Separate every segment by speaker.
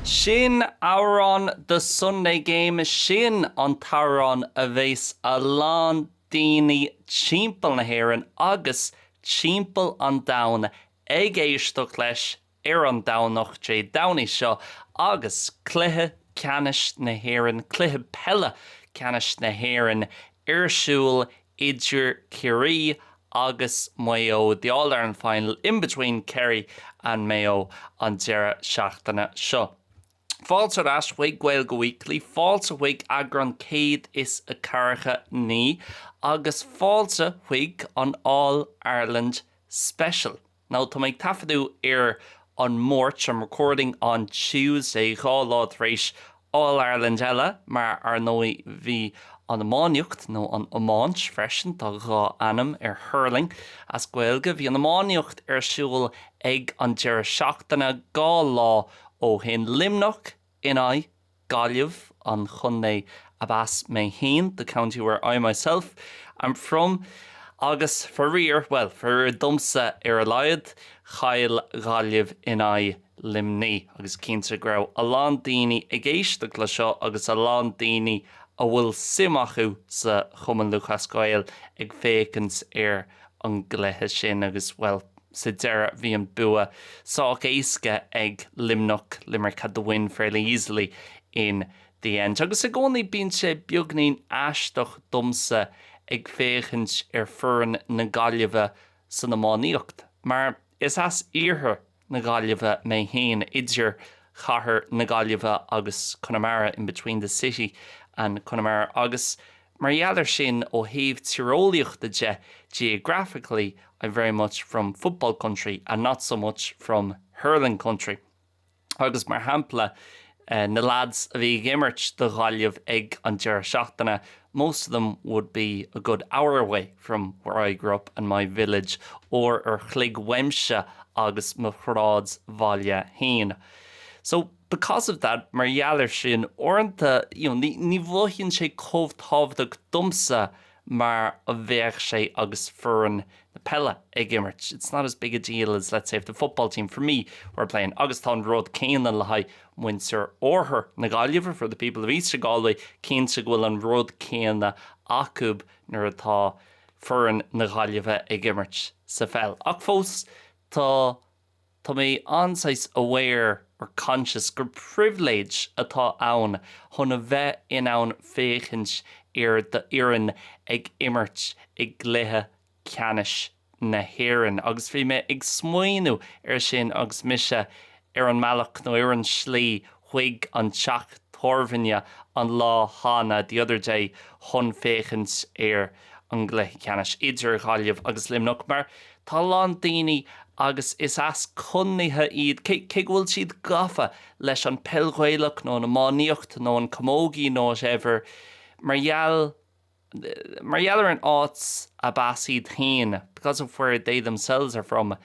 Speaker 1: Sin amhrán The Sunday Game, sin an t-amhrán a bheas a lán daoine timpeall na hÉireann agus timpeall an domhain ag éisteacht leis ar an Domhnach, Dé Domhnaigh seo, agus cluiche ceannais na hÉireann, cluiche peile ceannais na hÉireann ar siúl idir Ciarraí agus Maigh Eo, the All-Ireland final in between Kerry and Mayo an deireadh seachtaine seo. Fáilte ar ais chuig Gaeilge Weekly, fáilte chuig eagrán 149 agus fáilte chuig an All-Ireland Special. Now tá mé ag taifeadadh ar an Máirt, I'm recording on Tuesday, 2 lá tar éis All Ireland eile, mar ar ndóigh bhí an iománaíocht, nó an iomáint freisin, tá 2 ainm ar hurling as Gaeilge, bhí an iománaíocht ar siúl ag an deireadh seachtaine, 2 lá ó shin, Luimneach in aghaidh Gaillimh, an chontae ab as mé féin, the county where I myself am from, agus faraor, bhuel, faraor domsa ar a laghad, chaill Gaillimh in aghaidh Luimnigh agus cinnte go raibh a lán daoine ag éisteacht le seo agus a lán daoine a bhfuil suim acu sa Chumann Lúthchleas Gael ag féachaint ar an gcluiche sin agus, bhuel, sa deireadh bhí an bua sách éasca ag Luimneach, Limerick had the win fairly easily in the end. Agus i gcónaí bíonn sé beagnín aisteach domsa ag féachaint ar foireann na Gaillimhe san iománaíocht mar is as iarthar na Gaillimhe mé féin, idir chathair na Gaillimhe agus Conamara, in between the city and Conamara, agus mar gheall ar sin, ó thaobh tíreolaíochta de, geographically, I'm very much from football country and not so much from hurling country. Agus mar shampla, na lads a bhí ag imirt do Ghaillimh ag an deireadh seachtaine, most of them would be a good hour away from where I grew up and my village, uair ar chloig uaimse agus mo shráidbhaile féin. So, because of that, mar gheall ar sin, uaireanta, you know, ní, ní mhothaíonn sé chomh tábhachtach domsa mar a bheadh sé agus foireann na peile ag imirt. It's not as big a deal as, let's say, if the football team, for me, were playing. Agus tá an rud céanna le haghaidh muintir oirthear na Gaillimhe, for the people of Eastern Galway, cinnte go bhfuil an rud céanna acu nuair atá foireann na Gaillimhe ag imirt sa pheil. Ach fós, tá. Tá mé an-saghas aware or conscious gur pribhléid atá ann chun a bheith in ann féachaint ar d'fhoireann ag imirt i gcluiche ceannais na hÉireann agus bhí mé ag smaoineamh ar sin agus mise ar an mbealach nó ar an slí chuig an teach tábhairne an lá cheana, the other day, chun féachaint ar an gcluiche ceannais idir Gaillimh agus Luimneach mar tá a lán daoine agus is as contaetha iad, cé cé go bhfuil siad gafa leis an peil Ghaelach nó an iománaíocht nó an camogie nó whatever, mar gheall mar gheall ar an áit ab as iad féin, because of where they themselves are from,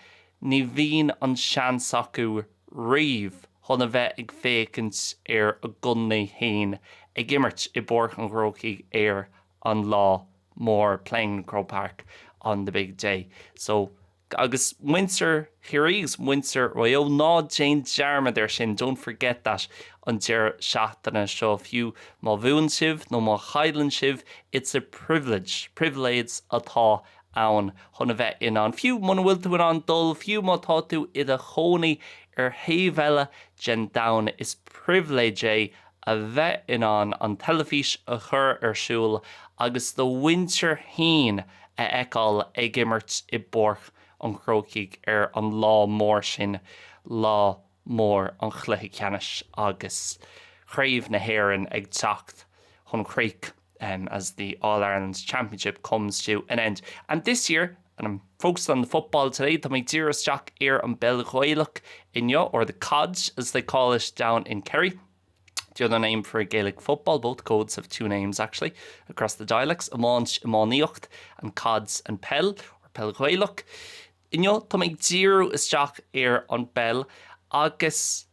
Speaker 1: ní bhíonn an seans acu riamh chun a bheith ag féachaint ar a gcontae féin ag imirt i bPáirc an Chrócaigh ar an lá mór, playing in Croke Park on the big day. So, Agus muintir Chiarraí agus muintir Mhaigh Eo, ná déan dearmad air sin, don't forget that, an deireadh seachtaine seo. Fiú má bhuann sibh nó má chailleann sibh, it's a privilege, pribhléid atá ann chun a bheith in ann, fiú muna bhfuil tú in ann dul, fiú má tá tú i do chónaí ar thaobh eile den domhan, is pribhléid é a bheith in ann an teilifís a chur ar siúl agus do mhuintir féin a fheiceáil ag imirt i bPáirc an Chrócaigh ar an lá mór sin, lá mór an chluiche ceannais agus Craobh na hÉireann ag teacht chun críche as the All-Ireland Championship comes to an end. And this year, and I'm focused on the football today, tá mé ag díriú isteach ar an bpeil Ghaelach inniu, or the caid as they call it down in Kerry. The other name for Gaelic football, both codes have two names actually across the dialects, iomáint, iománaíocht and caid and peil, or peil Ghaelach. Inniu tá mé ag díriú isteach ar an bpeil agus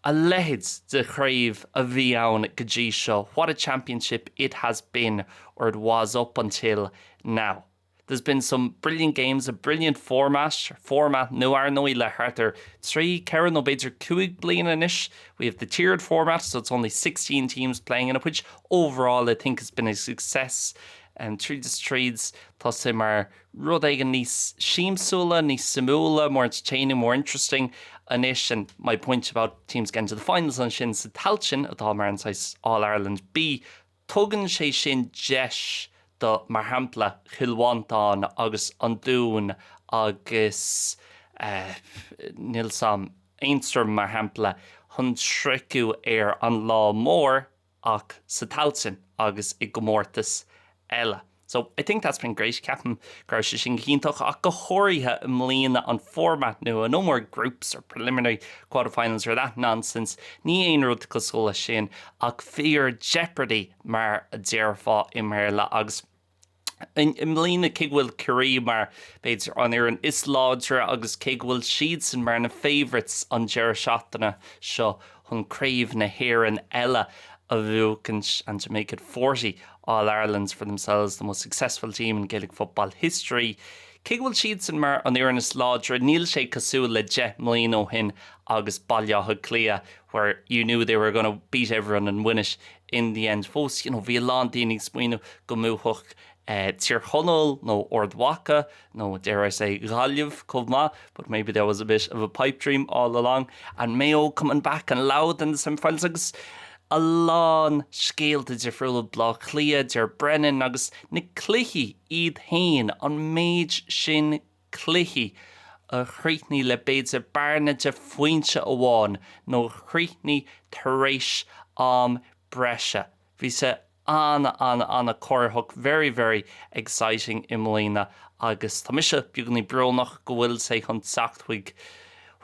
Speaker 1: a leithéid de chraobh a bhí ann go dtí seo, what a championship it has been or it was up until now. There's been some brilliant games, a brilliant format, format nua ar ndóigh le thart ar 3, 4 nó b'fhéidir 5 bliana anois. We have the tiered format, so it's only 16 teams playing in it, which overall I think has been a success. Um, tríd is tríd tá sé mar rud éigin níos siamsúla, níos suimiúla, more entertaining, more interesting anois and my point about teams getting to the finals ansin sa Tailteann atá mar an saghas All Ireland B Tugann sé sin deis do, mar shampla, Chill Mhantáin agus an Dún agus, eh, níl 's a'm, Aontroim, mar shampla, chun sroicheadh ar an lá mór ach sa Tailteann agus i gcomórtas eile. So, I think that's been great, ceapaim go raibh sé sin go hiontach ach go háirithe i mbliana an format nua, no more groups or preliminary quarter-finals or that nonsense, ní aon rud cosúil leis sin ach fíor jeopardy mar a déarfá i mBéarla agus i mbliana cé go bhfuil Ciarraí mar b'fhéidir an fhoireann is láidre agus cé go bhfuil siadsan mar na favourites an deireadh seachtaine seo chun Craobh na hÉireann eile a bhuachaint and to make it 40 All Irelands for themselves, the most successful team in Gaelic football history. Cé go bhfuil siadsan mar an fhoireann is láidre, níl sé cosúil le 10 mbliana ó shin agus Baile Átha Cliath where you knew they were gonna beat everyone and win it in the end. Fós, you know, bhí a lán daoine ag smaoineamh go mbuafadh Tír Chonaill nó Ard Mhacha nó dare I say Gaillimh chomh maith, but maybe that was a bit of a pipe dream all along. And Mayo coming back and Louth in the semi-finals agus a lán scéalta difriúla, Bleá Cliath, Ger Brennan agus na cluichí iad féin, an méid sin cluichí a chríochnaigh le b'fhéidir bearna de phointe amháin nó a chríochnaigh tar éis am breise. Bhí sé an-an-an-corraitheach, very very exciting i mbliana agus tá mise beagáinín brónach go bhfuil sé chun teacht chuig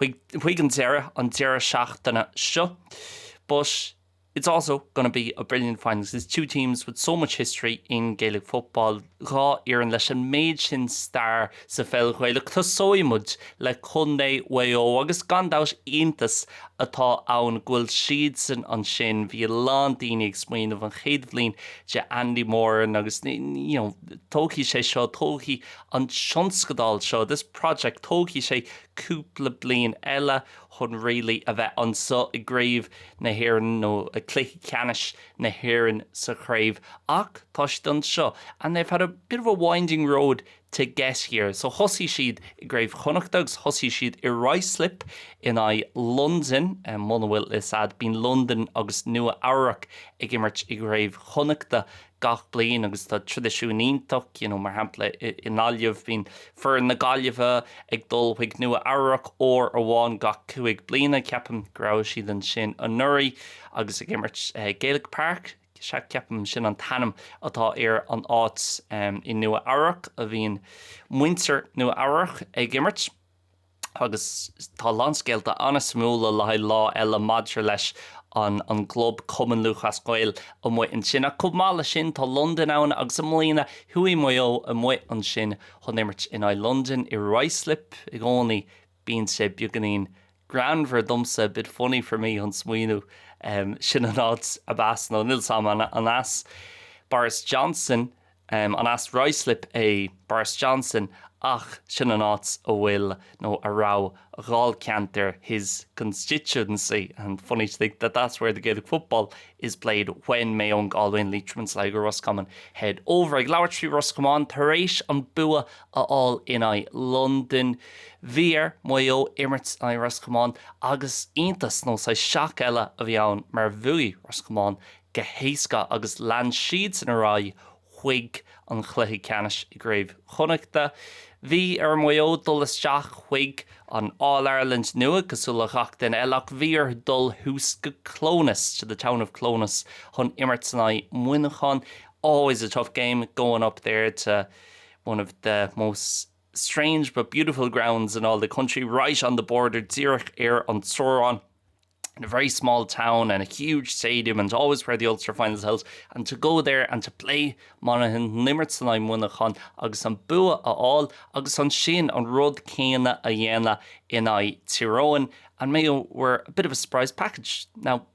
Speaker 1: chuig chuig an deireadh an deireadh seachtaine seo. But it's also gonna be a brilliant final because it's two teams with so much history in Gaelic football, dhá fhoireann leis an méid sin stair sa pheil Ghaelach. Tosóidh muid le Contae Mhaigh Eo agus gan dabht iontas atá ann go bhfuil siadsan ansin. Bhí a lán daoine ag smaoineamh an chéad bhliain de Andy Moran agus you know tógfaidh sé seo, tógfaidh an tionscadal seo, this project, tógfaidh sé cúpla bliain eile chun really a bheith anseo i gCraobh na hÉireann nó i gcluiche ceannais na hÉireann sa chraobh ach tá siad anseo and they've had a bit of a winding road to get here. So thosaigh siad i gCraobh Chonnachta agus thosaigh siad i Ruislip in aghaidh Londain. Muna bhfuil fhios a'd, bíonn Londain agus Nua Eabhrac ag imirt i gCraobh Chonnachta gach bliain agus tá traidisiún iontach, you know, mar shampla i nGaillimh, bíonn foireann na Gaillimhe ag dul chuig Nua Eabhrac uair amháin gach 5 bliana, ceapaim go raibh siad ansin anuraidh agus ag imirt Gaelic Park. Sea, ceapaim sin an t-ainm atá ar an áit i Nua Eabhrac a bhíonn muintir Nua Eabhrac ag imirt. Agus tá a lán scéalta an-suimiúla le haghaidh lá eile maidir leis an an gclub Cumann Lúthchleas Gael amuigh ansin. Ach chomh maith leis sin tá Londain ann agus i mbliana chuaigh Maigh Eo amuigh ansin chun imirt in aghaidh Londain i Ruislip i gcónaí. Bíonn sé beagáinín greannmhar domsa, a bit funny for me, chun smaoineamh sin an áit ab as, nó níl 's a'm an as Boris Johnson, an as Ruislip é Boris Johnson ach sin an áit a bhfuil, nó a raibh, a dháilcheantar, his constituency, and funny to think that that's where the Gaelic football is played when Mayo and Galway and Leitrim and Sligo Roscommon head over. Ag labhairt faoi Ros Comáin tar éis an bua a fháil in aghaidh Londain. Bhí ar Mhaigh Eo imirt in aghaidh Ros Comáin agus iontas nó saghas seac eile a bhí ann mar bhuaigh Ros Comáin go héasca agus lean siadsan ar aghaidh chuig an chluiche ceannais i gCraobh Chonnachta. Bhí ar Mhaigh Eo dul isteach chuig an All Ireland nua cosúil le gach duine eile ach bhí orthu dul thuas go Clones, to the town of Clones, chun imirt in aghaidh Muineachán. Always a tough game going up there to one of the most strange but beautiful grounds in all the country, right on the border, díreach ar an teorainn, in a very small town and a huge stadium and always where the Ulster final is held, and to go there and to play Monaghan, imirt in aghaidh Muineachán agus an bua a fháil agus ansin an rud céanna a dhéanamh in aghaidh Tír Eoghain, and Mayo were a bit of a surprise package. Now.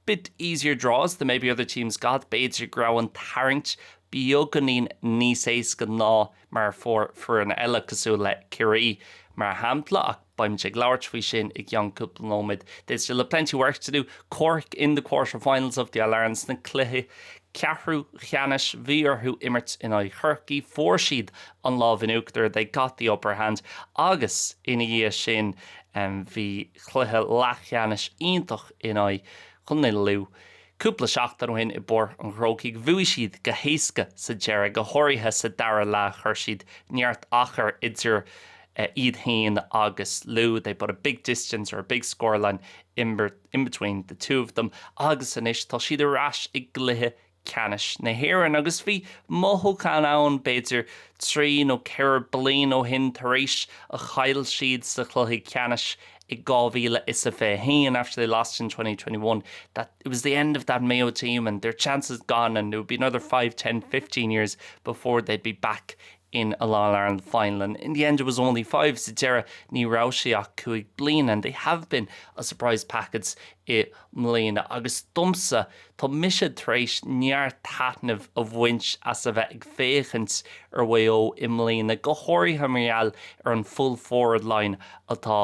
Speaker 1: Bit easier draws than maybe other teams got, b'fhéidir go raibh an tarraingt beagáinín níos éasca ná mar a fuair foireann eile cosúil le Ciarraí mar shampla ach beimid ag labhairt faoi sin i gceann cúpla nóiméad. They still have plenty of work to do. Cork in the quarter-finals of the All-Ireland sna cluichí ceathrú cheannais bhí orthu imirt in aghaidh Chorcaí, fuair siad an lámh in uachtar, they got the upper hand, agus ina dhiaidh sin bhí cluiche leathcheannais iontach in aghaidh Chontae Lú. Cúpla seachtain ó shin i bPáirc an Chrócaigh, bhuaigh siad go héasca sa deireadh, go háirithe sa dara leath, chuir siad neart achair idir iad féin agus Lú, they put a big distance or a big scoreline in between the two of them, agus anois tá siad ar ais i gcluiche ceannais na hÉireann. Agus bhí mothúchán ann, b'fhéidir trí nó ceithre bliain ó shin, tar éis a chaill siad sa chluiche ceannais i 2021, after they lost in 2021, that it was the end of that Mayo team and their chances gone and it would be another 5, 10, 15 years before they'd be back in an All-Ireland final and in the end it was only five sa deireadh ní raibh sé ach cúig bliana and they have been a surprise package i mbliana agus domsa tá mise tar éis neart taitneamh a bhaint as a bheith ag féachaint ar Mhaigh Eo i mbliana go háirithe mar gheall ar an full forward line atá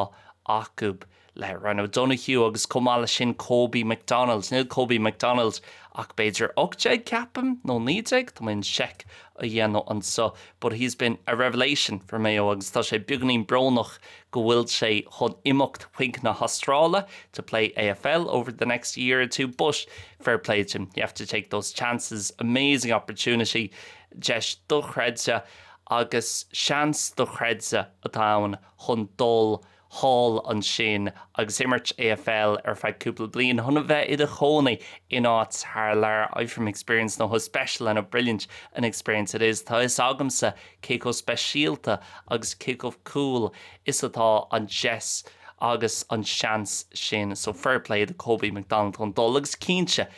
Speaker 1: acu le Ryan O'Donoghue agus chomh maith leis sin Kobe McDonald. Níl Kobe McDonald ach b'fhéidir 18 ceapaim, nó 19, tá mé chun seic a dhéanamh anseo, but he's been a revelation for Mayo agus tá sé beagáinín brónach go bhfuil sé chun imeacht chuig na hAstráile to play AFL over the next year or two but fair play to him, you have to take those chances, amazing opportunity, deis dochreidte agus seans dochreidte atá ann chun dul thall ansin agus imirt AFL ar feadh cúpla bliain chun a bheith i do chónaí in áit thar lear. I from experience know how special and how brilliant an experience it is. Tá fhios agamsa cé chomh speisialta agus cé chomh cool is atá an deis agus an seans sin. So fair play do Kobe McDonald chun dul agus cinnte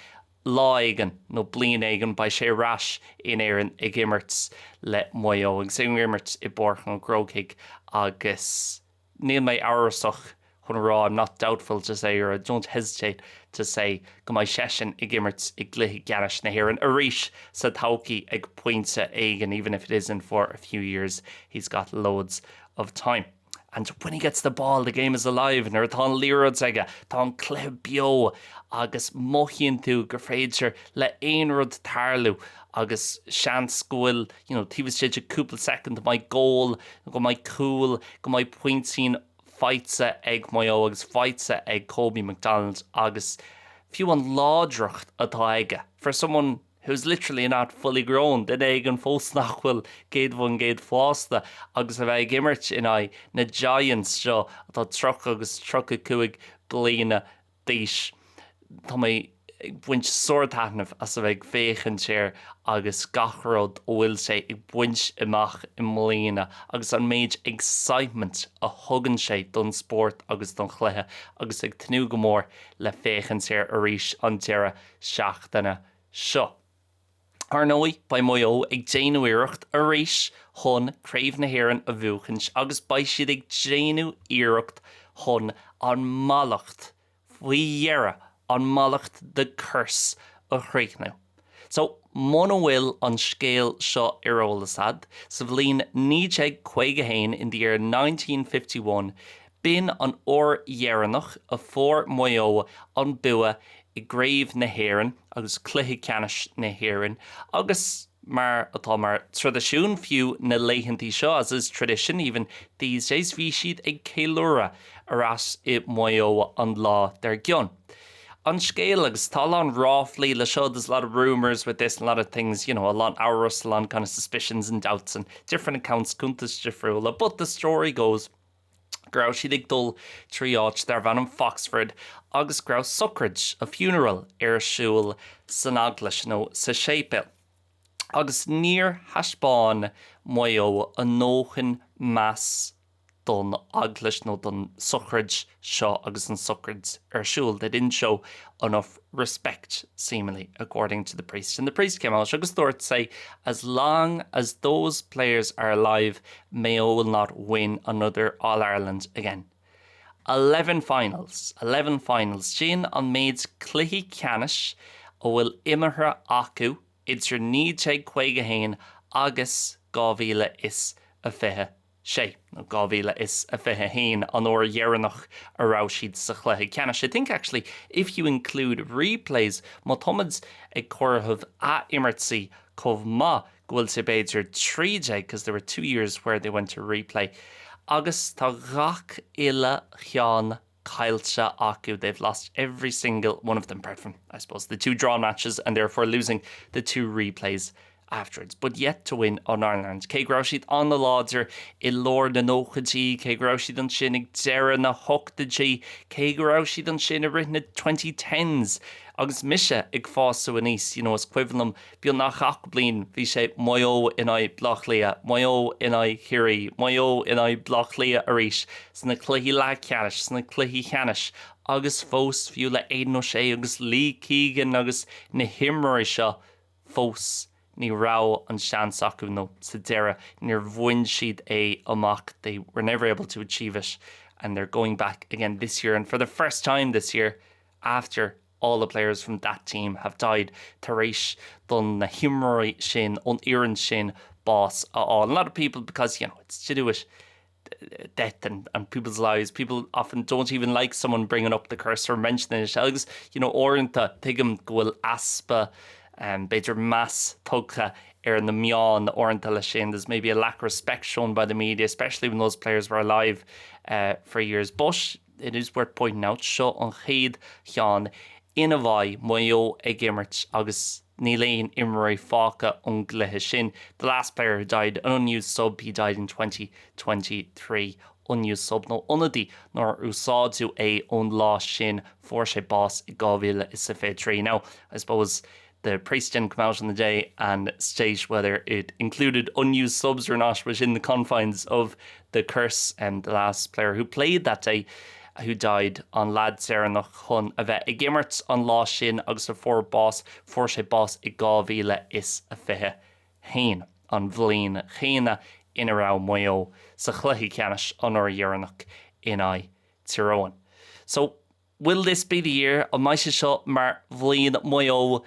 Speaker 1: lá éigin nó bliain éigin beidh sé ar ais in Éirinn ag imirt le Maigh Eo agus ag imirt i bPáirc an Chrócaigh agus níl mé amhrasach chun a rá, I'm not doubtful to say or I don't hesitate to say, go mbeidh seisean ag imirt i gcluiche ceannais na hÉireann arís sa todhchaí ag pointe éigin, even if it isn't for a few years, he's got loads of time. And when he gets the ball, the game is alive, nuair atá an liathróid aige, tá an cluiche beo agus mothaíonn tú gur féidir le aon rud tarlú agus seans go bhfuil, you know, taobh istigh de cúpla soicind go mbeidh gól, go mbeidh cúl, go mbeidh pointín faighte ag Maigh Eo agus faighte ag Kobe McDonald agus fiú an láidreacht atá aige, for someone who's literally not fully grown, duine éigin fós nach bhfuil 100% fásta agus a bheith ag imirt in aghaidh na Giants seo atá 30 agus 35 bliana d'aois. Tá mé ag baint sár-taitneamh as a bheith ag féachaint air agus gach rud a bhfuil sé ag baint amach i mbliana agus an méid excitement a thugann sé don spórt agus don chluiche agus ag tnúth go mór le féachaint air arís an deireadh seachtaine seo. Ar ndóigh, beidh Maigh Eo ag déanamh iarracht arís chun Craobh na hÉireann a bhuachaint agus beidh siad ag déanamh iarracht chun an mallacht, faoi dheireadh, an mallacht the curse a chríochnú. So, muna bhfuil an scéal seo ar eolas a'd, sa bhliain 1951, in the year 1951, B'in an uair dheireanach a fuair Maigh Eo an bua i gCraobh na hÉireann agus Cluiche Ceannais na hÉireann agus mar atá mar traidisiún fiú na laethantaí seo, as is tradition even these days, bhí siad ag ceiliúradh ar ais i Maigh Eo an lá dár gcionn. An scéal, agus tá a lán ráflaí le seo, there's a lot of rumours with this and a lot of things, you know, a lán amhras, a lán kind of suspicions and doubts and different accounts, cuntais difriúla, but the story goes, go raibh siad ag dul trí áit darbh ainm Foxford agus go raibh sochraid, a funeral, ar siúl san eaglais nó sa séipéal. Agus níor thaispeáin Maigh Eo a ndóthain meas don eaglais nó don sochraid seo agus an sochraid ar siúl, they didn't show enough respect, seemingly, according to the priest. And the priest came out agus dúirt sé, as long as those players are alive, Mayo will not win another All-Ireland again. 11 finals, 11 finals, sin an méid cluichí ceannais a bhfuil imeartha acu idir 1951 agus 2026, nó 2021, an uair dheireanach a raibh siad sa chluiche ceannais. I think actually if you include replays, má táimid ag comhaireamh athimirtí chomh maith, go bhfuil sé b'fhéidir 13, because there were two years where they went to replay, agus tá gach uile cheann caillte acu, they've lost every single one of them, apart from, I suppose, the two drawn matches and therefore losing the two replays afterwards, but yet to win an All-Ireland. Cé go raibh siad an-láidir i lár na nóchaidí, cé go raibh siad ansin ag deireadh na hochtaidí, cé go raibh siad ansin i rith na twenty-tens, agus mise ag fásadh aníos, you know, is cuimhin liom Beagnach gach bliain bhí sé Maigh Eo in aghaidh Bleá Cliath, Maigh Eo in aghaidh Chiarraí, Maigh Eo in aghaidh Bleá Cliath arís sna cluichí leathcheannais, sna cluichí ceannais agus fós, fiú le Aidan O'Shea agus Lee Keegan agus na himreoirí seo, fós ní raibh an seans acu nó sa deireadh níor bhain siad é amach, they were never able to achieve it and they're going back again this year and for the first time this year after all the players from that team have died tar éis do na himreoirí sin ón fhoireann sin bás a fháil. A lot of people because you know it's to do with death and, and people's lives people often don't even like someone bringing up the curse or mentioning it agus you know uaireanta tuigim go bhfuil easpa um, b'fhéidir meas tugtha ar na meáin uaireanta leis sin there's maybe a lack of respect shown by the media especially when those players were alive uh, for years but It is worth pointing out, seo an chéad cheann ina mbeidh Maigh Eo ag imirt agus níl aon imreoirí fágtha ón gcluiche sin. The last player who died, an unused sub, he died in 2023. Unused sub nó ionadaí nár úsáideadh é ón lá sin, fuair sé bás i 2023. Now, I suppose the priest didn't come out on the day and state whether it included unused subs or not within the confines of the curse and the last player who played that day who died an leaid deireanach chun a bheith ag imirt an lá sin agus a fuair bás fuair sé bás i 2021 an bhliain chéanna ina raibh Maigh Eo sa chluiche ceannais an uair dheireanach in aghaidh Tír Eoghain. So Will this be the year? An mbeidh sé seo mar bhliain Mhaigh Eo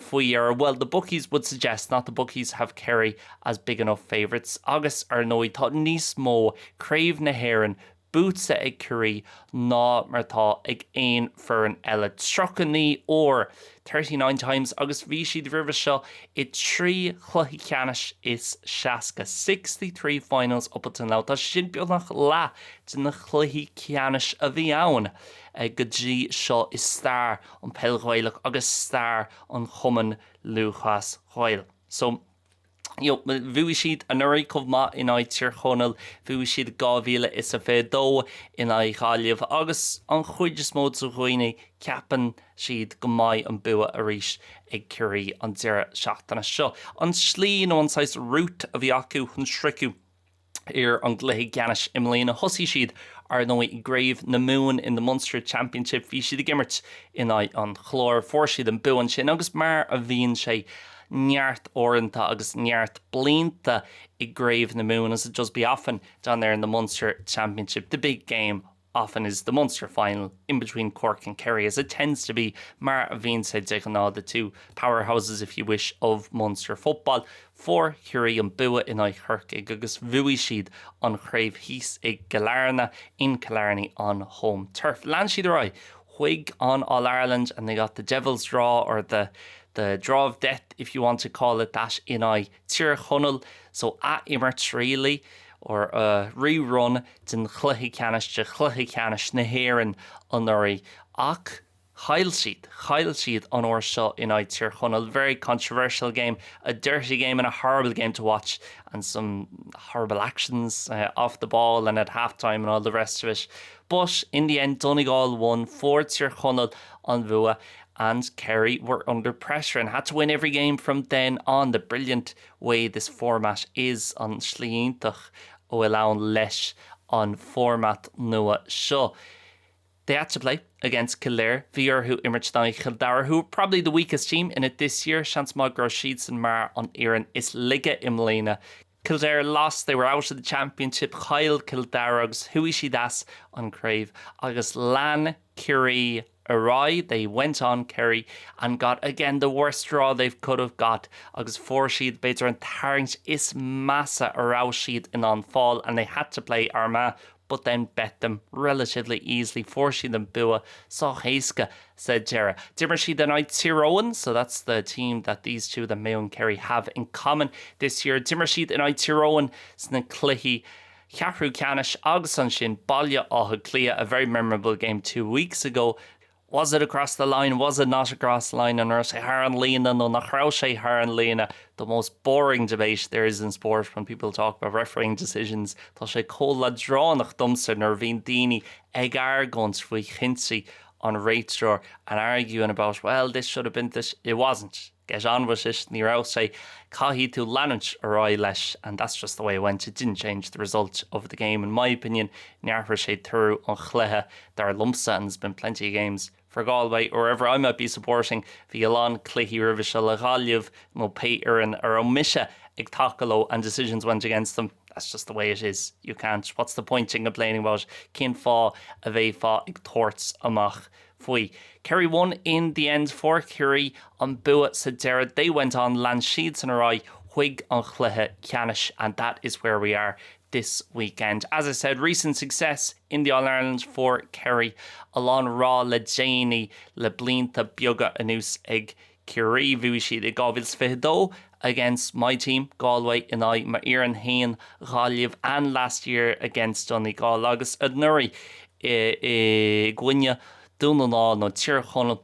Speaker 1: faoi dheireadh? Well, the bookies would suggest not the bookies have Kerry as big enough favourites agus, ar ndóigh, tá níos mó Craobh na hÉireann buaite ag Ciarraí ná mar atá ag aon foireann eile, 39 uair, 39 times, agus bhí siad roimhe seo i dtrí chluiche ceannais is 60, 63 finals up until now. Tá sin beagnach leath de na cluichí ceannais a bhí ann go dtí seo i stair an peil Ghaelach agus stair an Chumainn Lúthchleas Gael. So, you know, bhuaigh siad anuraidh chomh maith in aghaidh Tír Chonaill, bhuaigh siad 2022 in aghaidh Ghaillimh agus an chuid is mó de dhaoine ceapann siad go mbeidh an bua arís ag Ciarraí an deireadh seachtaine seo. An slí nó an saghas route a bhí acu chun sroicheadh ar an gcluiche ceannais i mbliana. Thosaigh siad, ar ndóigh, i gCraobh na Mumhan in the Munster Championship. Bhí siad ag imirt in aghaidh an Chláir. Fuair siad an bua ansin agus mar a bhíonn sé neart uaireanta agus neart blianta i gCraobh na Mumhan, as it does be often down there in the Munster Championship, the big game often is the Munster final in between Cork and Kerry, as it tends to be mar a bhíonn sé de ghnáth, the two powerhouses, if you wish, of Munster football. Fuair Ciarraí an bua in aghaidh Chorcaigh agus bhuaigh siad an chraobh thíos i gCill Airne, in Killarney on home turf. Lean siad ar aghaidh chuig an All-Ireland and they got the devil's draw or the the draw of death if you want to call it that in aghaidh Tír Chonaill so athimirt really or a rerun den chluiche ceannais de chluiche ceannais na hÉireann anuraidh ach chaill siad, chaill siad an uair seo in aghaidh Tír Chonaill. Very controversial game, a dirty game and a horrible game to watch and some horrible actions uh, off the ball and at half time and all the rest of it. But in the end Donegal won fuair Tír Chonaill an bua and Kerry were under pressure and had to win every game from then on. The brilliant way this format is an slí iontach a bhfuil ann leis an format nua seo. They had to play against Kildare, bhí orthu imirt in aghaidh Chill Dara, who were probably the weakest team in it this year, seans maith go raibh siadsan mar an fhoireann is laige i mbliana. Kildare lost, they were out of the championship, chaill Cill Dara agus chuaigh siad as an craobh agus lean Ciarraí ar aghaidh, they went on Kerry and got again the worst draw they could have got agus fuair siad b'fhéidir an tarraingt is measa a raibh siad in ann fáil and they had to play Armagh but then bet them relatively easily, fuair siad an bua sách éasca sa deireadh. D'imir siad in aghaidh Tír Eoghain, so that's the team that these two, that Mayo and Kerry, have in common this year. D'imir siad in aghaidh Tír Eoghain sna cluichí ceathrú ceannais agus ansin Baile Átha Cliath, a very memorable game two weeks ago. Was it across the line? Was it not across the line? An raibh sé thar an líne nó nach raibh sé thar an líne? The most boring debate there is in sport when people talk about refereeing decisions. Tá sé chomh leadránach domsa nuair a bhíonn daoine ag argóint faoi chinntí an réiteoir and arguing about well this should have been this, it wasn't. Get on with it, ní raibh sé, caithfidh tú leanúint ar aghaidh leis and that's just the way it went, it didn't change the result of the game in my opinion, níor athraigh sé toradh an chluiche dar liomsa and there's been plenty of games for Galway or whoever I might be supporting, bhí a lán cluichí roimhe seo le Gaillimh nó pé fhoireann a raibh mise ag tacú leo and decisions went against them, that's just the way it is, you can't, what's the point in complaining about it, cén fáth a bheifeá ag tabhairt amach faoi. Kerry won in the end fuair Ciarraí an bua sa deireadh they went on lean siadsan ar aghaidh chuig an chluiche ceannais and that is where we are this weekend. As I said, recent success in the All-Ireland for Kerry a lán rath le déanaí le blianta beaga anuas ag Ciarraí. Bhuaigh siad i 2022 against my team, Galway in aghaidh m'fhoireann féin, Gaillimh and last year against Donegal agus anuraidh i gcoinne Dún na nGall nó Tír Chonaill.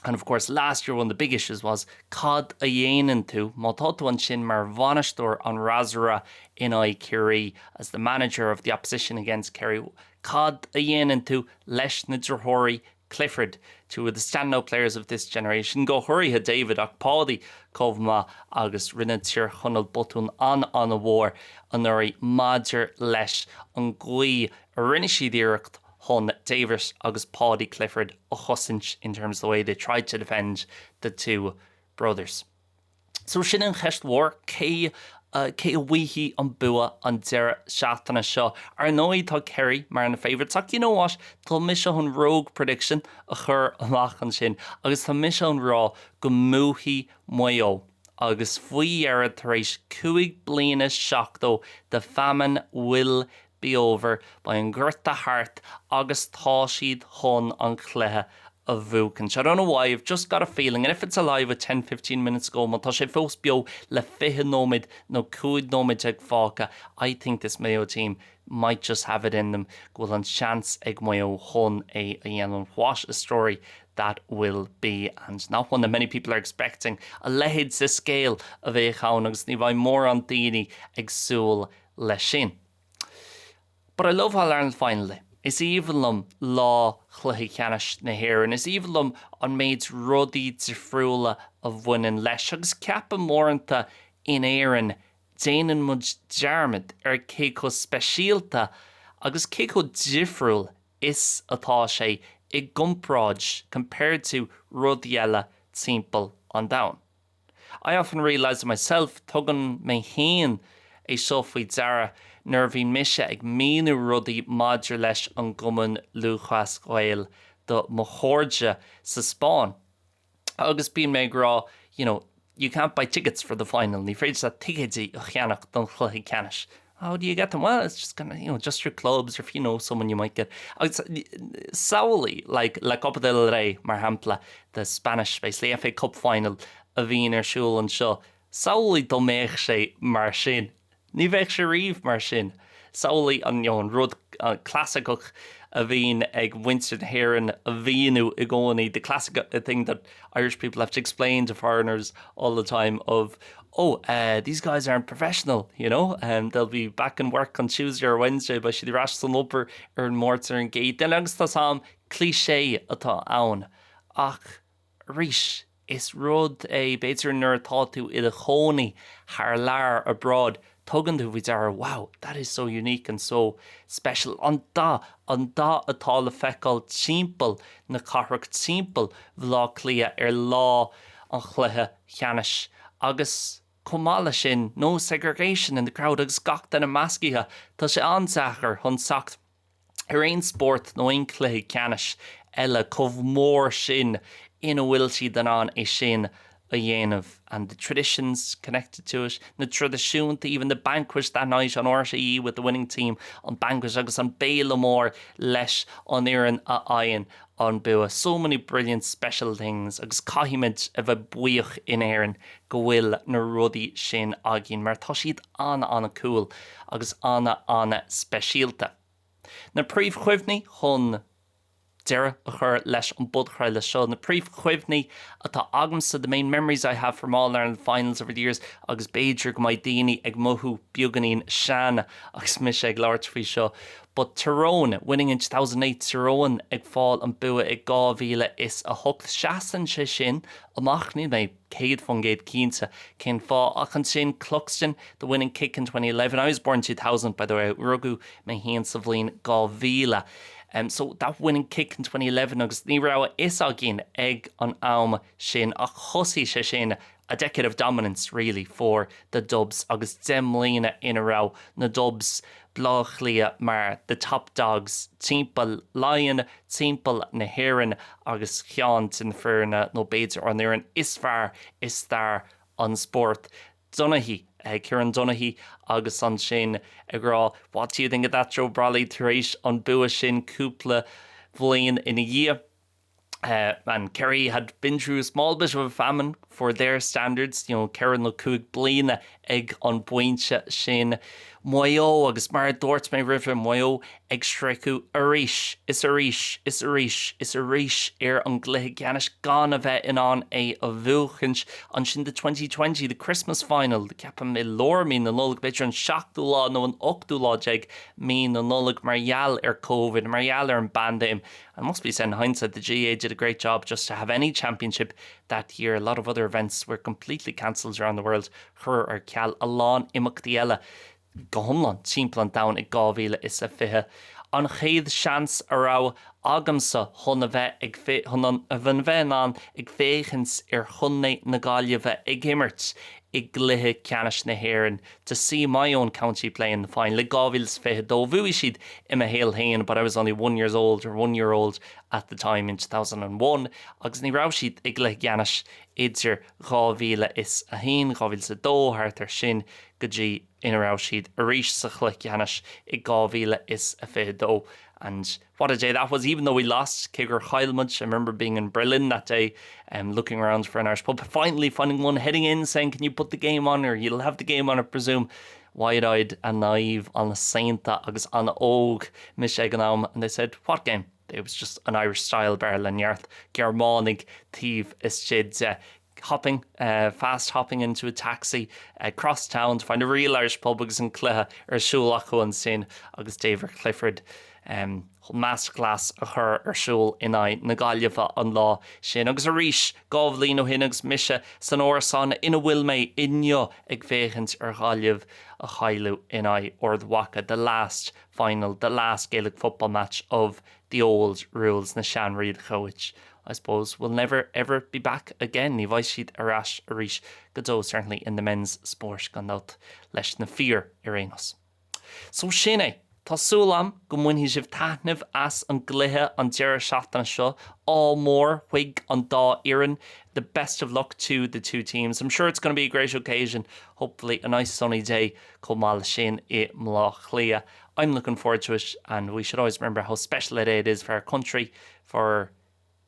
Speaker 1: And of course last year one of the big issues was cad a dhéanann tú má tá tú ansin mar bhainisteoir an fhreasúra in aghaidh Ciarraí as the manager of the opposition against Kerry cad a dhéanann tú leis na deartháirí Clifford, two of the standout players of this generation, go háirithe David ach Paudie chomh maith agus rinne Tír Chonaill botún an-an-mhór anuraidh maidir leis an gcaoi a rinne siad iarracht chun David agus Paudie Clifford a chosaint in terms of the way they tried to defend the two brothers. So sin an cheist mhór, cé cé a bhuafaidh an bua an deireadh seachtaine seo? Ar ndóigh tá Kerry mar na favourites ach you know what, tá mise chun rogue prediction a chur amach ansin agus tá mise chun rá go mbuafaidh Maigh Eo agus faoi dheireadh tar éis 5 bliana 70 the famine will be over, beidh an gorta thart agus tá siad chun an cluiche a bhuachaint. I don't know why, I've just got a feeling, and if it's alive with 10, 15 minutes to go, má tá sé fós beo le 20 nóiméad nó 15 nóiméad fágtha, I think this Mayo team might just have it in them go bhfuil an seans ag Maigh Eo chun é a dhéanamh. What a story that will be and not one that many people are expecting. A leithéid de scéal a bheadh ann agus ní bheidh mórán daoine ag súil leis sin. But I love All Ireland Final Day. Is aoibhinn liom lá chluiche ceannais na hÉireann. Is aoibhinn liom an méid rudaí difriúla a bhaineann leis agus ceapaim uaireanta in Éirinn déanann muid dearmad ar cé chomh speisialta agus cé chomh difriúil is atá sé i gcomparáid compared to rudaí eile timpeall an domhain. I often realise it myself, tugann mé féin é seo faoi deara nuair a bhíonn mise ag míniú rudaí maidir leis an gCumann Lúthchleas Gael do mo chairde sa Spáinn agus bíonn mé ag rá you know, you can't buy tickets for the final, ní féidir leat ticéidí a cheannach don chluiche ceannais. How do you get them? Well, it's just kind of, you know, just through clubs or if you know someone you might get. Agus samhlaigh, like, La Copa del Rey, mar shampla, the Spanish, basically, FA Cup final a bhíonn ar siúl anseo, samhlaigh dá mbeadh sé mar sin. Ní bheadh sé riamh mar sin. Samhlaigh an, you know, an rud clasaiceach a bhíonn ag muintir na hÉireann a mhíniú i gcónaí, the classic thing that Irish people have to explain to foreigners all the time of oh, uh, these guys aren't professional, you know, um, they'll be back in work on Tuesday or Wednesday, beidh siad ar ais san obair ar an Máirt ar an gCéadaoin agus tá sam cliché atá ann. Ach arís, is rud é b'fhéidir nuair atá tú i do chónaí thar lear abroad, tugann tú faoi deara wow, that is so unique and so special. An dath, an dath atá le feiceáil timpeall na cathrach, timpeall Bhaile Átha Cliath ar lá an chluiche cheannais agus. Chomh maith leis sin, no segregation in the crowd agus gach duine meascaithe, tá sé an-deacair chun teacht ar aon spórt nó aon chluiche ceannais eile chomh mór sin ina bhfuil siad in ann é sin a dhéanamh and the traditions connected to it, na traidisiúnta, even the banquet that night on RTÉ with the winning team, an banquet agus an béile mór leis an fhoireann a fhaigheann an bua. So many brilliant special things agus caithfimid a bheith buíoch in Éirinn go bhfuil na rudaí sin againn mar tá siad an-an-cool agus an-an-speisialta. Na príomhchuimhní chun deireadh a chur leis an bpodchraoladh seo, na príomhchuimhní atá agamsa, the main memories I have from All-Ireland finals over the years agus b'fhéidir go mbeidh daoine ag mothú beagáinín sean agus mise ag labhairt faoi seo but Tyrone winning in 2008, Tyrone ag fáil an bua i 2008, seasann sé sin amach, níl mé 100% cinnte cén fáth ach ansin Cluxton, the winning kick in 2011, I was born in 2000 by the way, rugadh mé féin sa bhliain 2000. Um, so that winning kick in 2011 agus ní raibh a fhios againn ag an am sin ach thosaigh sé sin a decade of dominance really for the Dubs agus 10 mbliana ina raibh na Dubs Baile Átha Cliath mar the top dogs timpeall Laighean, timpeall na hÉireann agus ceann de na foirne nó b'fhéidir an fhoireann is fearr i stair an spóirt. Donaghy, Kieran Donaghy agus ansin ag rá what do you think of that Joe Brolly tar éis an bua sin cúpla bhliain ina dhiaidh. And Kerry had been through a small bit of a famine for their standards, you know, 4 nó 5 bliana ag an bpointe sin. Maigh Eo, agus mar a dúirt mé roimhe, Maigh Eo ag sroicheadh arís is arís is arís is arís ar an gcluiche ceannais gan a bheith in ann é a bhuachaint. Ansin the 2020, the Christmas final, ceapaim i lár mí na Nollag, b'fhéidir an seachtú lá nó an ochtú lá déag mí na Nollag mar gheall ar Covid, mar gheall ar an bpaindéim, And must be said in hindsight, the GAA did a great job just to have any championship that year. A lot of other events were completely cancelled around the world. Cuireadh ar ceal a lán imeachtaí eile go hiomlán timpeall an domhain i 2020. An chéad seans a raibh agamsa chun a bheith ag chun a bheith in ann ag féachaint ar Chontae na Gaillimhe ag imirt i gcluiche ceannais na hÉireann to see my own county play in the final i 2022. Bhuaigh siad i mo shaol féin but I was only one years old or one year old at the time in 2001 agus ní raibh siad i gcluiche ceannais idir 2001, 2002 thart ar sin go dtí ina raibh siad arís sa chluiche ceannais i 2022 and What a day that was, even though we lost, cé gur chaill muid, I remember being in Berlin that day um, looking around for an Irish pub, finally finding one heading in saying can you put the game on or you'll have the game on I presume. Wide-eyed and naive an-saonta agus an-óg mise ag an am and they said what game? It was just an Irish style bar le neart Gearmánaigh taobh istigh de. Hopping, uh, fast hopping into a taxi uh, cross town to find a real Irish pub agus an cluiche ar siúl acu ansin agus David Clifford um, masterclass a chur ar siúl in aghaidh na Gaillimhe an lá sin. Agus arís 2 bhliain ó shin agus mise san árasán ina bhfuil mé inniu ag féachaint ar Ghaillimh a chailleadh in aghaidh Ard Mhacha, the last final, the last Gaelic football match of the old rules, na seanrialacha which I suppose will never ever be back again, ní bheidh siad ar ais arís go deo, certainly in the men's sport gan dabht leis na fir ar aon nós. So sin é! Tá súil agam go mbainfidh sibh taitneamh as an gcluiche an deireadh seachtaine seo. Ádh mór chuig an dá fhoireann. The best of luck to the two teams. I'm sure it's gonna be a great occasion, hopefully a nice sunny day chomh maith leis sin i mBleá Cliath. I'm looking forward to it and we should always remember how special a day it is for our country, for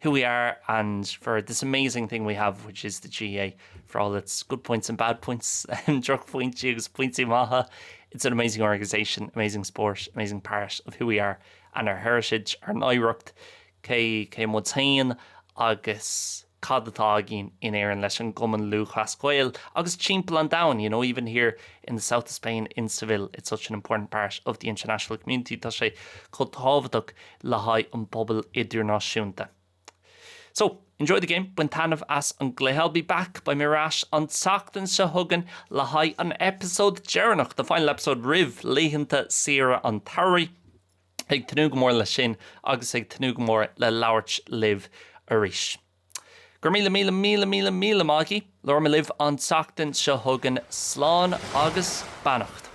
Speaker 1: who we are and for this amazing thing we have which is the GAA for all its good points and bad points drochphointí agus pointí maithe. It's an amazing organisation, amazing sport, amazing part of who we are and our heritage, ár n-oidhreacht, cé cé muid féin agus cad atá againn in Éirinn leis an gCumann Lúthchleas Gael agus timpeall an domhain, you know, even here in the south of Spain in Seville, it's such an important part of the international community, tá sé chomh tábhachtach le haghaidh an bpobal idirnáisiúnta. So, enjoy the game, bain taitneamh as an gcluiche. I'll be back, beidh mé ar ais an tseachtain seo chugainn le haghaidh an eipeasóid deireanach, the final episode roimh laethanta saoire an tsamhraidh. Ag tnúth go mór leis sin agus ag tnúth go mór le labhairt libh arís. Go raibh míle míle míle míle míle maith agaibh, labhróidh mé libh an tseachtain seo chugainn, slán agus beannacht.